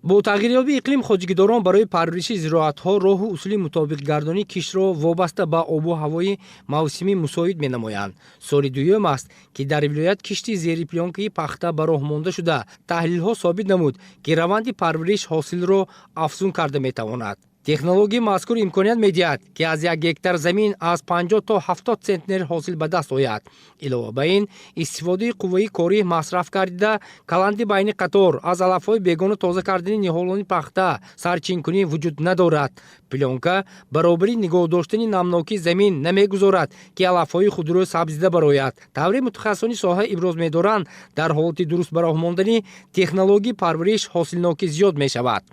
Бо тағйирёбии иқлим хоҷагидорон барои парвариши зироатҳо роҳу усули мутобиқгардонии киштро вобаста ба обу ҳавои мавсимӣ мусоид менамоянд. Соли дуюм аст, ки дар вилоят кишти зери плёнкаи пахта ба роҳ монда шуда, таҳлилҳо собит намуд, ки раванди парвариш ҳосилро афзун карда метавонад. Технологияи мазкур имконият медиҳад, ки аз 1 гектар замин аз 50 то 70 центнер ҳосил ба даст ояд. Илова ба ин, истифодаи қувваи корӣ масраф гардида, каланди байни қатор, аз алафҳои бегона тоза кардани ниҳолони пахта, сарчинкунӣ вуҷуд надорад. Плёнка баробари нигоҳ доштани намнокии замин намегузорад, ки алафҳои худрӯ сабзида барояд. Тавре мутахассисони соҳа иброз медоранд, дар ҳолати дуруст ба роҳ мондани технологияи парвариш ҳосилнокӣ зиёд мешавад.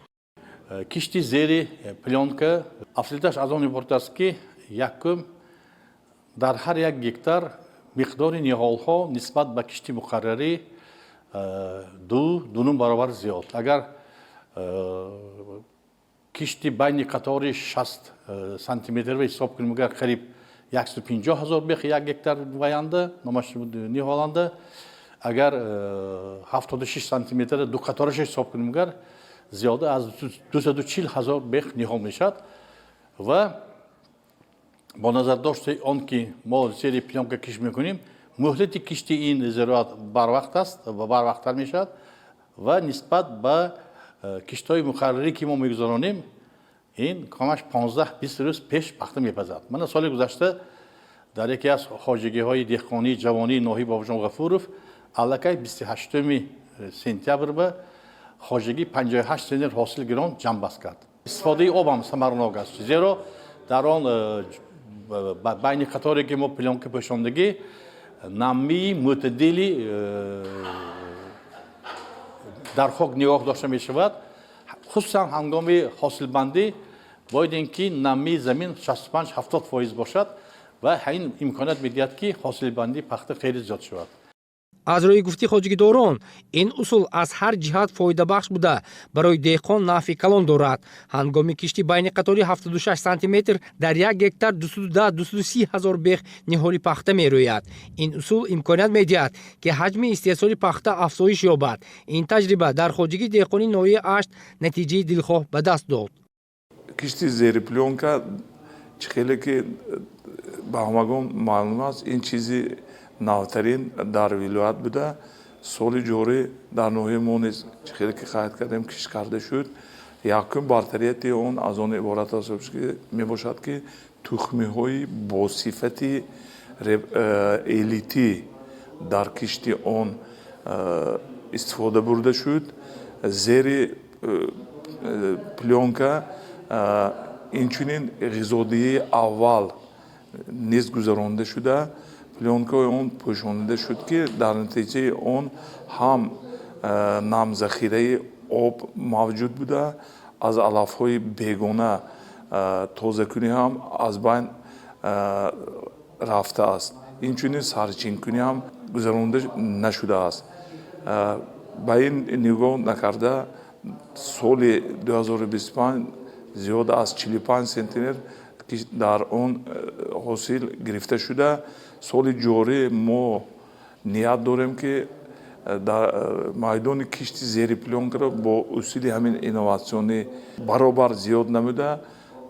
Кишти зери плёнка афзалияташ аз он иборат аст, ки якум, дар ҳар 1 гектар миқдори ниҳолҳо нисбат ба кишти муқаррарӣ 2-2.5 баробар зиёд. Агар кишти байни қатори 60 сантиметр ҳисоб кунем, агар қариб 150 000 бех 1 гектар ваянда номаш ниҳоланда, агар 76 сантиметр ду қатораша ҳисоб кунем, агар зиёда аз 240 000 бех ниҳол мешавад. Ва бо назардошти он ки мо зери плёнка кишт мекунем, муҳлати кишти ин зироат барвақт аст ва барвақттар мешавад ва нисбат ба киштҳои муқаррарӣ, ки мо мегузаронем, ин камаш 15-20 рӯз пеш пахта мепазад. Мана, соли гузашта дар яке аз хоҷагиҳои деҳқонии ҷавонии ноҳияи Бобоҷон Ғафуров аллакай 28 сентябр ба хоҷагӣ 58 центнер ҳосил гирон ҷамъбаст кард. Истифодаи об ҳам самаранок аст, зеро дар он байни қаторе, ки мо плёнка пӯшондагӣ, намии мӯътадили дар хок нигоҳ дошта мешавад. Хусусан ҳангоми ҳосилбандӣ бояд ин ки намии замин 65-70% бошад ва ҳамин имконият медиҳад, ки ҳосилбандии пахта хеле зиёд шавад. Аз рӯи гуфти хоҷагидорон, ин усул аз ҳар ҷиҳат фоидабахш буда, барои деҳқон нафъи калон дорад. Ҳангоми кишти байни қатори 76 сантиметр дар 1 гектар 210-230 ҳазор бех ниҳоли пахта мерӯяд. Ин усул имконият медиҳад, ки ҳаҷми истеҳсоли пахта афзоиш ёбад. Ин таҷриба дар хоҷагии деҳқонии ноҳияи Ашт натиҷаи дилхоҳ ба даст дод. Кишти зери плёнка, чӣ хеле ки ба ҳамагон маълум аст, ин чизи навтарин дар вилоят буда, соли ҷорӣ дар ноҳияи мо низ, чӣ хеле ки қайд кардем, кишт карда шуд. Якум бартарияти он аз он иборат аст мебошад, ки тухмиҳои бо сифати элитӣ дар кишти он истифода бурда шуд. Зери плёнка инчунин ғизодиҳии аввал низ гузаронида шуда, плёнкаи он пӯшонида шуд, ки дар натиҷаи он ҳам намзахираи об мавҷуд буда, аз алафҳои бегона тозакунӣ ҳам аз байн рафтааст, инчунин сарчинкунӣ ҳам гузаронида нашудааст. Ба ин нигоҳ накарда, соли 2025 зиёда аз 45 центнер дар он ҳосил гирифта шуда, соли ҷорӣ мо ният дорем, ки дар майдони кишти зери плёнкаро бо усули ҳамин инноватсионӣ баробар зиёд намуда,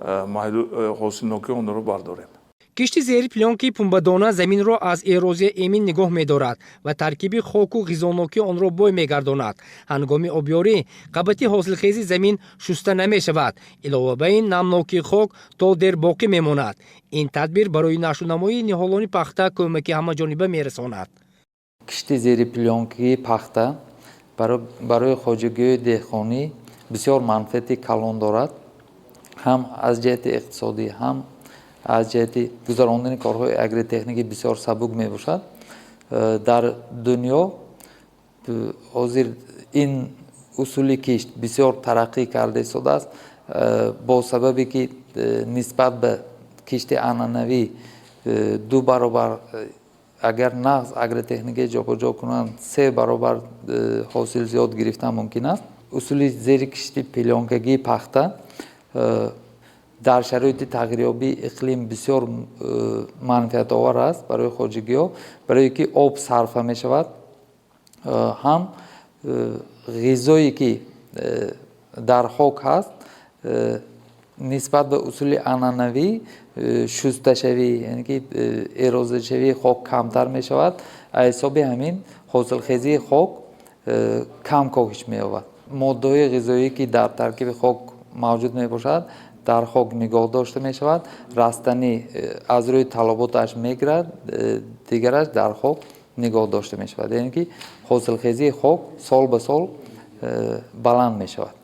ҳосилнокии онро бардорем. Кишти зери плёнкаи пунбадона заминро аз эрозия эмин нигоҳ медорад ва таркиби хоку ғизонокии онро бой мегардонад. Ҳангоми обёрӣ қабати ҳосилхези замин шуста намешавад. Илова ба ин, намнокии хок то дер боқӣ мемонад. Ин тадбир барои нашъунамои ниҳолони пахта кӯмаки ҳамаҷониба мерасонад. Кишти зери плёнкаи пахта барои хоҷагиҳои деҳқонӣ бисёр манфиати калон дорад, ҳам аз ҷиҳати иқтисодӣ, ҳам аз ҷиҳати гузарондани корҳои агротехникӣ бисёр сабук мебошад. Дар дунё ҳозир ин усули кишт бисёр тараққӣ карда истодааст, бо сабабе ки нисбат ба кишти анъанавӣ ду баробар, агар нағз агротехника ҷобаҷо кунанд, се баробар ҳосил зиёд гирифтан мумкин аст. Усули зери кишти плёнкагии пахта дар шароити тағйирёбии иқлим бисёр манфиатовар аст барои хоҷагиҳо, барое ки об сарфа мешавад, ҳам ғизое ки Дар хок ҳаст, нисбат ба усули анъанавӣ шусташавӣ, яъне ки эрозияшавии хок камтар мешавад. Аз ҳисоби ҳамин ҳосилхезии хок кам коҳиш меёбад. Моддаҳои ғизоӣ, ки дар таркиби хок мавҷуд мебошад, дар хок нигоҳ дошта мешавад. Растанӣ аз рӯи талаботаш мегирад, дигараш дар хок нигоҳ дошта мешавад, яъне ки ҳосилхезии хок сол ба сол баланд мешавад.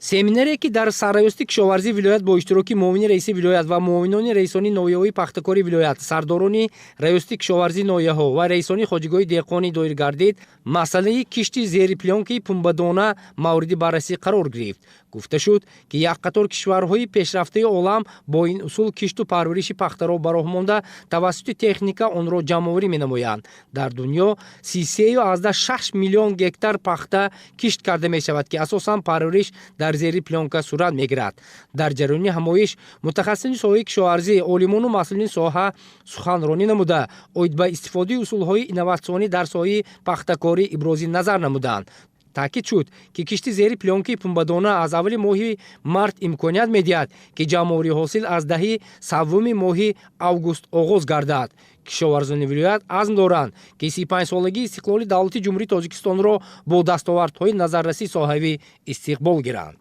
Семинаре, ки дар сарраёсати кишоварзии вилоят бо иштироки муовини раиси вилоят ва муовинони раисони ноҳияҳои пахтакори вилоят, сардорони раёсати кишоварзии ноҳияҳо ва раисони хоҷагиҳои деҳқонӣ доир гардид, масъалаи кишти зери плёнкаи пунбадона мавриди баррасӣ қарор гирифт. Гуфта шуд, ки як қатор кишварҳои пешрафтаи олам бо ин усул кишту парвариши пахтаро ба роҳ монда, тавассути техника онро ҷамъоварӣ менамоянд. Дар дунё 33,6 миллион гектар пахта кишт карда мешавад, ки асосан парвариш дар зери плёнка сурат мегирад. Дар ҷараёни ҳамоиш мутахассисони соҳаи кишоварзӣ, олимону масъулини соҳа суханронӣ намуда, оид ба истифодаи усулҳои инноватсионӣ дар соҳаи пахтакорӣ ибрози назар намуданд. Таъкид шуд, ки кишти зери плёнкаи пунбадона аз аввали моҳи март имконият медиҳад, ки ҷамъоварии ҳосил аз даҳи саввуми моҳи август оғоз гардад. Кишоварзони вилоят азм доранд, ки 35-солагии истиқлоли давлати Ҷумҳурии Тоҷикистонро бо дастовардҳои назарраси соҳавӣ истиқбол гиранд.